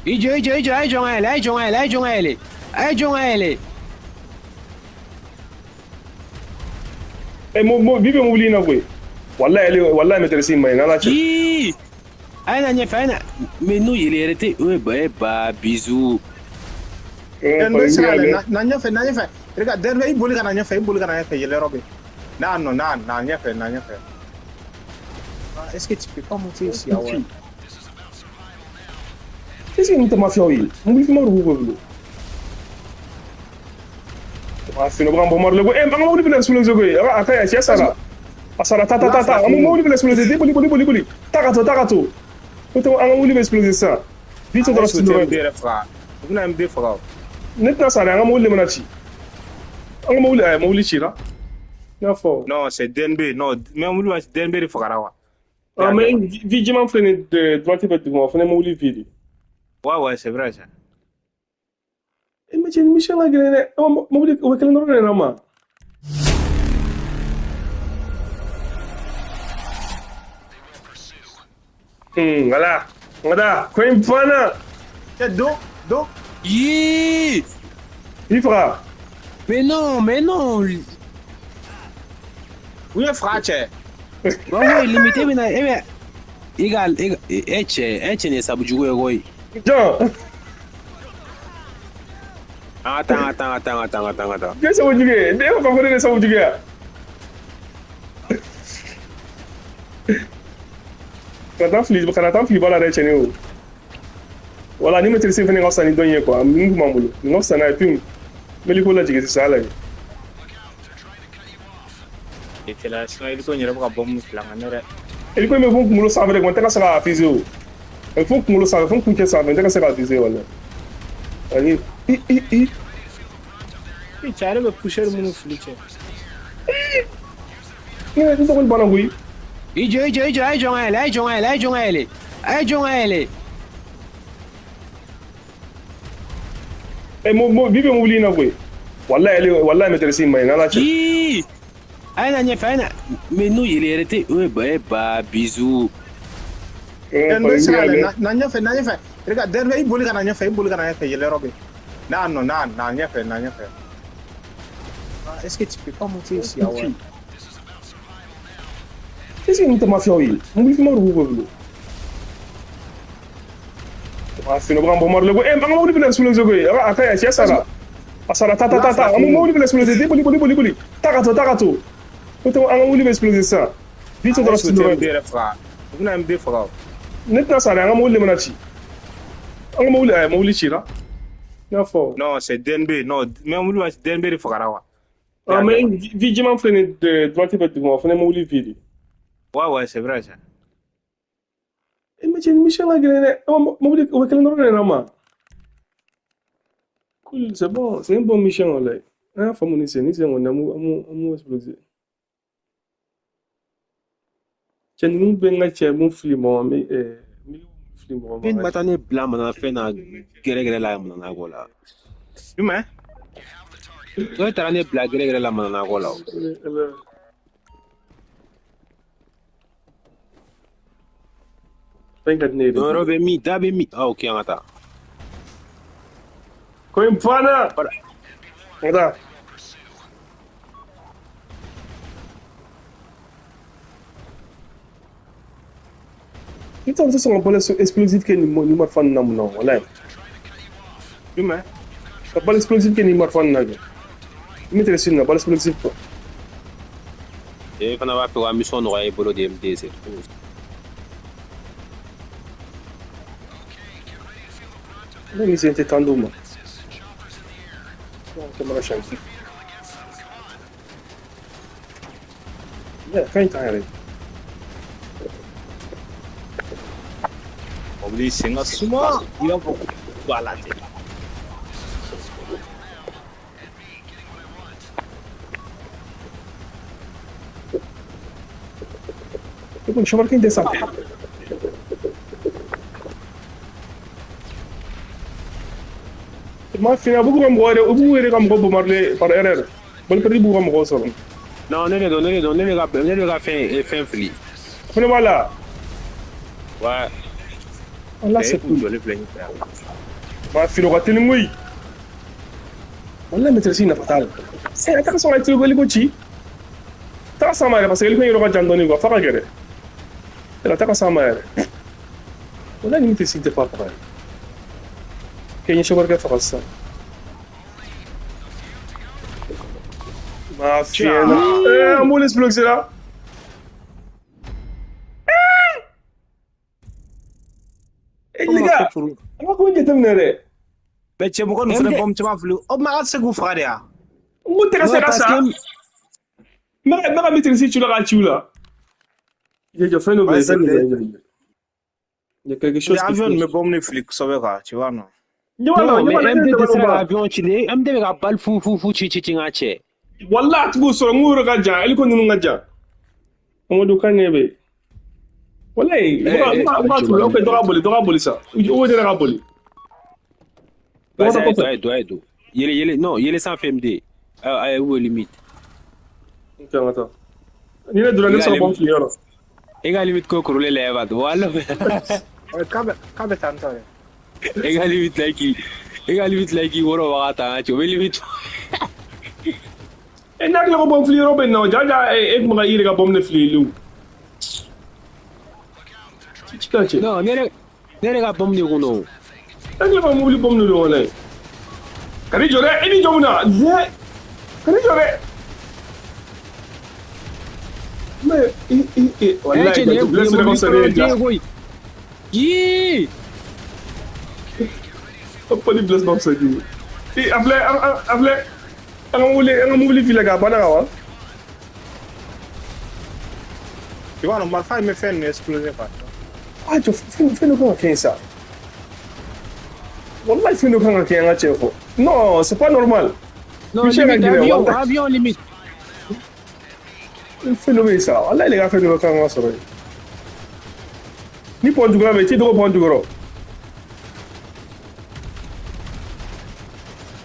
I jɔ, i jɔ, i jɔ, a ye jɔn ka yɛlɛ, a ye jɔn ka yɛlɛ, a ye jɔn ka yɛlɛ, a ye jɔn ka yɛlɛ. Eh, mo bi bɛ mobili in na koyi. Wallahi, wallahi maîtresse in ma ɲi n'Ala cɛ. Ii! A ye na ɲɛfɛ, a ye na. Mais n'o yɛlɛ yɛrɛ tɛ, e ba, e ba, bisou. N bɛ sira la, na ɲɛfɛ, na ɲɛfɛ. Regarde, derrière, i boli ka na ɲɛfɛ, i boli ka na ɲɛfɛ, yɛlɛ yɔrɔ bɛ. Na non, na, na ɲɛfɛ, na ɲɛfɛ. Ah, est-ce que tu peux pas monter ici, ah ouais. Est-ce que ninnu tɛ mafiyaw ye? Mobili finman de b'u bolo. Ah, finɛ bɛ ka bombarder ko, eh, an ka mobili bɛna exploser koyi. A ka ɲi, cɛ sara. A sara, ta ta ta ta. An ka mobili bɛna exploser. Boli boli boli boli. Ta ka to, ta ka to. Ko tɛ, an ka mobili bɛ exploser sisan. Vite dɔrɔn, Est-ce que tu MD yɛrɛ faga? U bɛna MD faga o. Ne tɛna sa dɛ, an ka mobili de mana ci. An ka mobili, ayi, mobili cira. I y'a fɔ. Non, c'est DNB. Non, mais mobili ma DNB de fagara wa. Ah, mais vi jɛman filɛ nin ye droite fɛ duguma, o fana ye mobili vi de. Ouais, ouais, c'est vrai ça. Eh, mais cɛ, nin mission ka gɛlɛn dɛ. Mobili, o bɛ kelen dɔrɔn de na ma. Voilà. Voilà. Ko in banna. Cɛ, do, do. Yee! I faga. Mais non, mais non. U ye faga cɛ. Ouais, ouais, limité bɛ na, e bɛ i ka e cɛ, e cɛ nin ye sabu jugu ye koyi. Jɔn. An ka taa, an ka taa, an ka taa, an ka taa, an ka taa, an ka taa. Jɔn sabu jugu ye? Ne ko ne de sabu jugu ye. Kana taa fili, kana taa fili ba la dɛ, cɛnin o. Voilà, ni maîtrise fɛnɛ ka fisa ni dɔ in ye quoi. Min kun b'an bolo. Nin ka fisa n'a ye puis n bɛ liko lajigin sisan ala ye. I teliya, sinon hélico in yɛrɛ bɛ ka bombe fili an kan ne dɛ. Hélico in bɛ fo n kunkolo sanfɛ de quoi, n tɛ ka se k'a viser o. A bɛ fo n kunkolo sanfɛ, fo n kuncɛ sanfɛ, n tɛ ka se k'a viser walahi. Ani i i i. I cɛ, a yɛrɛ bɛ poussière minnu fili cɛ. Ne n tɔgɔ banna koyi. I jɔ, i jɔ, i jɔ, a ye jɔn ka yɛlɛ, a ye jɔn ka yɛlɛ, a ye jɔn ka yɛlɛ, a ye jɔn ka yɛlɛ. Eh, mo mo bi bɛ mobili in na koyi. Wallahi, wallahi maîtresse in ma ɲi n'Ala cɛ. Ii! A ye na ɲɛfɛ, a ye na. Mais n'o yɛlɛ yɛrɛ tɛ, e ba, e ba, bisou. N bɛ sira la, na ɲɛfɛ, na ɲɛfɛ. Regarde, derrière, i boli ka na ɲɛfɛ, i boli ka na ɲɛfɛ, yɛlɛ yɔrɔ bɛ. Na non, na, na ɲɛfɛ, na ɲɛfɛ. Ah, est-ce que tu peux pas monter ici, ah ouais. Est-ce que ninnu tɛ mafiyaw ye? Mobili finman de b'u bolo. Ah, finɛ bɛ ka bombarder ko, eh, an ka mobili bɛna exploser koyi. A ka ɲi, cɛ sara. A sara, ta ta ta ta. An ka mobili bɛna exploser. Boli boli boli boli. Ta ka to, ta ka to. Ko tɛ, an ka mobili bɛ exploser sisan. Vite dɔrɔn. Est-ce que tu MD yɛrɛ faga? U bɛna MD faga o. Ne tɛna sa dɛ, an ka mobili de mana ci. An ka mobili, ayi, mobili cira. I y'a fɔ. Non, c'est DNB. Non, mais mobili ma DNB de fagara wa. Ah, mais vi jɛman filɛ nin ye droite fɛ duguma, o fana ye mobili vi de. Ouais, ouais, c'est vrai ça. Eh, mais cɛ, nin mission ka gɛlɛn dɛ. Mobili, o bɛ kelen dɔrɔn de na ma. Cool, c'est bon, c'est une bonne mission walahi. An y'a faamu ni sen, ni sen kɔni an m'u exploser. Cɛ, ninnu bɛ n ka cɛ mun fili mɔgɔ ma, n bɛ fili mɔgɔ ma. Min ma taa ne bila manafɛn na gɛrɛgɛrɛ la mananako la. Jumɛn? Ne taara ne bila gɛrɛgɛrɛ la mananako la. Fɛn ka di ne ye. Yɔrɔ bɛ min, da bɛ min. Ah, ok, an ka taa. Ko in banna. An ka taa. I tɛ sɔn ka balle explosive kɛ nin marifa ninnu na mun na walahi. Jumɛn? Ka balle explosive kɛ nin marifa ninnu na kɛ. I maîtrise nin na balle explosive quoi. E fana b'a fɛ ka mission nɔgɔya i bolo de MD, c'est tout. Ne mission tɛ tan d'u ma. Caméra change. Yeah, ka ɲi tan yɛrɛ. Mobili sen ka suma, i b'a fɔ ko b'a la ten. E kɔni chauffeur tɛ sanfɛ. Ma fina, a b'u ka mɔgɔ yɛrɛ, u b'u yɛrɛ ka mɔgɔ bombarder par erreur. Balle perdue b'u ka mɔgɔw sɔrɔ. Non, ne de don, ne de don, ne de ka fɛn fili. Fɛnɛ b'a la. Ouais. Allah, c'est cool. Jɔlen filɛ nin fɛ yan. Ma filo ka teli koyi. Wallahi maîtresse nafa t'a la. Eh, a tɛ ka sɔn ka hélico ci. Ta ka s'a ma yɛrɛ parce que hélico in yɔrɔ ka jan dɔɔni quoi, f'a ka gɛrɛ. A tɛ ka s'a ma yɛrɛ. Wallahi ni maîtresse tɛ pas pareil. Kɛ n ye chauffeur kɛ faga sisan. Ma fiɲɛ. Eh, an b'olu exploser la. Eh, les gars, an ka ko in jateminɛ dɛ. Mais cɛ mɔgɔ ninnu fana bombe caman fili. O ma ka se k'u faga de ya. N ko tɛ ka se ka sa. N bɛ ka maîtrise ci la k'a ci u la. Jɔ fɛn dɔ bɛ yen, fɛn dɔ bɛ yen. Il y a quelque chose qui avion bɛ bombe ni fili kosɛbɛ quoi, tu vois non. Non, mais MD tɛ se ka avion ci dɛ. MD bɛ ka balle fu fu fu ci ci ci n ka cɛ. Wallahi a tigiw sɔrɔ n k'u yɔrɔ ka jan, hélico ninnu ka jan. Amadu kan ɲɛ bɛ yen. Wallahi, n b'a turu, ok, dɔ ka boli, dɔ ka boli sa. O yɛrɛ ka boli. Vas-y, ayi don, ayi don. Yele yele, non, yele sanfɛ MD. Ayi, où est limite? Ok, an ka taa. Ni ne donna, ne bɛ se ka bɔ n fili yɔrɔ. E ka limite ko kurulen la ba wala. K'a bɛ tan tɔ de. E ka limite la k'i, e ka limite la k'i wɔrɔ waga ta an ka cɛ, o bɛ limite. E n'a tila ko bɔn fili yɔrɔ bɛ yen nɔ, ja ja e tun bɛ ka i yɛrɛ ka bɔn ne fili liw. Ci ka cɛ. Non, ne yɛrɛ ka bɔn de kun don. E tila ka mobili bɔn de don walayi. Kan'i jɔ dɛ, i b'i jɔ mun na? Dɛ, kan'i jɔ dɛ. Mais i walayi Blaise yɛrɛ ka fisa ne ye ja. Yee! Pas ni Blaise ma fisa k'i ye. I a filɛ, a filɛ. An ka mobili filɛ k'a banna ka wa. Tu vois non, marifa in bɛ fɛn ninnu exploser quoi. Ah jɔ, fɛn dɔ kan ka kɛ yen sa. Wallahi fɛn dɔ kan ka kɛ an ka cɛ kɔ. Non, c'est pas normal. Non, limite, avion, avion limite. Fɛn dɔ bɛ yen sa, wallahi les gars, fɛn dɔ kan ka sɔrɔ yen. Ni pɔn jukɔrɔ bɛ yen, t'i dogo pɔn jukɔrɔ.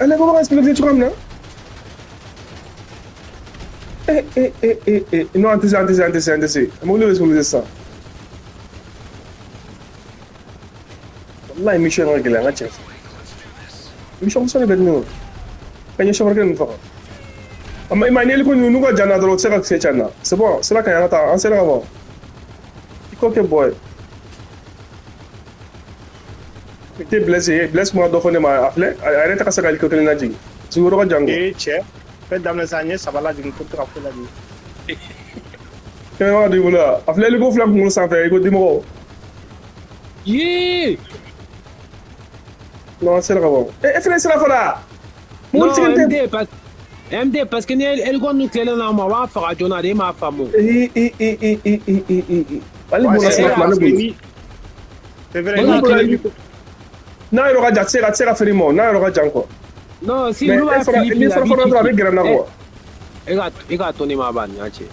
Ale ko bɛ ka exploser cogoya min na. Eh, eh, eh, eh, eh. Non, an tɛ se, an tɛ se, an tɛ se, an tɛ se. Mobili bɛ exploser sisan. Wallahi mission ka gɛlɛn an ka cɛ. Mission misɛnnin bɛ di ne ma. Ka ɲɛ chauffeur ninnu faga. Ama i ma ni hélico ninnu n'u ka jan na dɔrɔn u tɛ se ka kisɛ ca na. C'est bon, sira ka ɲi an ka taa, an sera ka ban. I ko kɛ bɔ ye. I tɛ Blaise ye, Blaise kuma dɔ fɔ ne ma, a filɛ, a yɛrɛ tɛ ka se ka hélico kelen lajigin. Parce que yɔrɔ ka jan quoi. Ee cɛ, fɛn daminɛ sisan n ye saba lajigin ko tɛ ka foyi lajigin. Kɛmɛ b'a don i bolo wa? A filɛ hélico filɛ kunkolo sanfɛ, i ko dimɔgɔw. Yee! Non, an sera ka ban. E fɛnɛ sira fɔlɔ. Non, MD, parce MD, parce que ni hélico ninnu tilalen n'a ma, u b'a faga joona de, e m'a faamu. I i i i i i i i. Ale bɔra sira fila ne bolo. C'est vrai, ni n'a yɔrɔ ka jan, a tɛ se ka feere ma, n'a yɔrɔ ka jan quoi. Non, si olu b'a fili fili, ni fara fara dɔrɔn a bɛ gɛrɛ n na quoi. E ka to ne ma ban nin ka cɛ.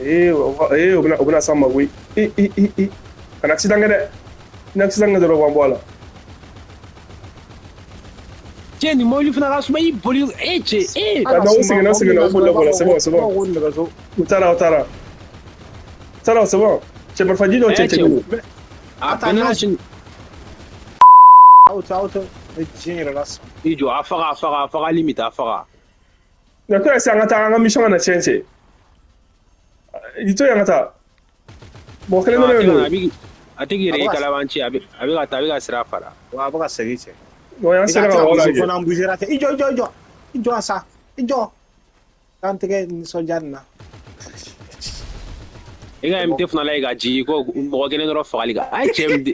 Ee ee, o bɛna s'an ma koyi. I i i i. Kana accident kɛ dɛ. Ni accident kɛ dɔrɔn o b'an bɔ a la. Cɛ, nin mobili fana ka suma i boli e cɛ e. Ah non, u seginna, u seginna, u bolila bɔla, c'est bon, c'est bon. U taara, u taara. U taara, c'est bon. Cɛ marifaji dɔ cɛ cɛ don. A bɛnna na sini. Auto, auto. E diɲɛ yɛrɛ la sa. I jɔ, a faga, a faga, a faga limite, a faga. Nka to ese an ka taa an ka mission kana tiɲɛ cɛ. I to yen an ka taa. Mɔgɔ kelen dɔrɔn de don. A tigi yɛrɛ ye kalabanci, a bɛ ka taa, a bɛ ka sira fara. Wa a bɛ ka segin cɛ. Non, an sera ka yɔrɔ lajɛ. Fana an bougera cɛ. I jɔ, i jɔ, i jɔ. I jɔ a sa. I jɔ. K'an tɛgɛ nisɔndiya nin na. I ka MT fana la i ka jigin ko mɔgɔ kelen dɔrɔn fagali kan. A ye cɛ MT.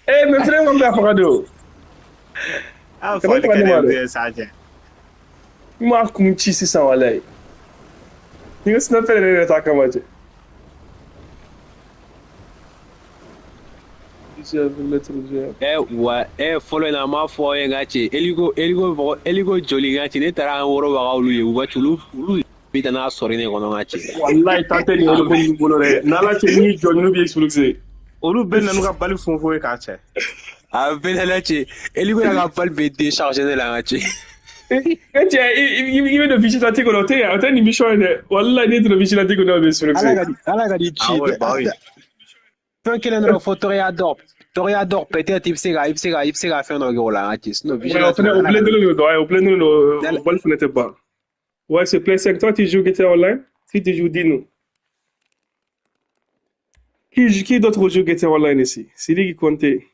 Eh, mais frère kɔni b'a faga de o. A fagali ka di MT ye sa cɛ. N m'a kun ci sisan walayi. Ni ka sniper yɛrɛ t'a kama cɛ. Wa fɔlɔ in na an b'a fɔ aw ye n ka cɛ hélico hélico mɔgɔ hélico joli n ka cɛ ne taara an wɔrɔbaga olu ye u ka cɛ olu bɛ taa n'a sɔrɔ ne kɔnɔ n ka cɛ. Walayi tan tɛ nin hélico ninnu bolo dɛ n'Ala cɛ n'i jɔ ninnu b'i exploser. Olu bɛɛ nan'u ka bali funfun ye k'a cɛ. A bɛɛ nana cɛ hélico y'a ka bali bɛɛ décharger ne la n ka cɛ. E cɛ i bɛ don vigilante kɔnɔ o tɛ o tɛ nin mission ye dɛ walayi n'i donna vigilante kɔnɔ o bɛ exploser. Ala ka n'i ci. Fɛn kelen dɔrɔn fo tɔgɔya dɔn. Toreador, peut-être i bɛ se ka fɛn dɔ kɛ o la, n ka cɛ, sinon Ouais, o vigilante fɛnɛ, o ala ka blindé don, ouais, o blindé don, N'Ala o balle fɛnɛ tɛ ban. Ouais, c'est Play 5. Toi, tu joues GTA Online? Si tu joues, dis-nous. Qui d'autre joue GTA Online ici? C'est lui qui comptait.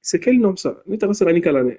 C'est quel nom ça? Ne t'a pas ni kalan.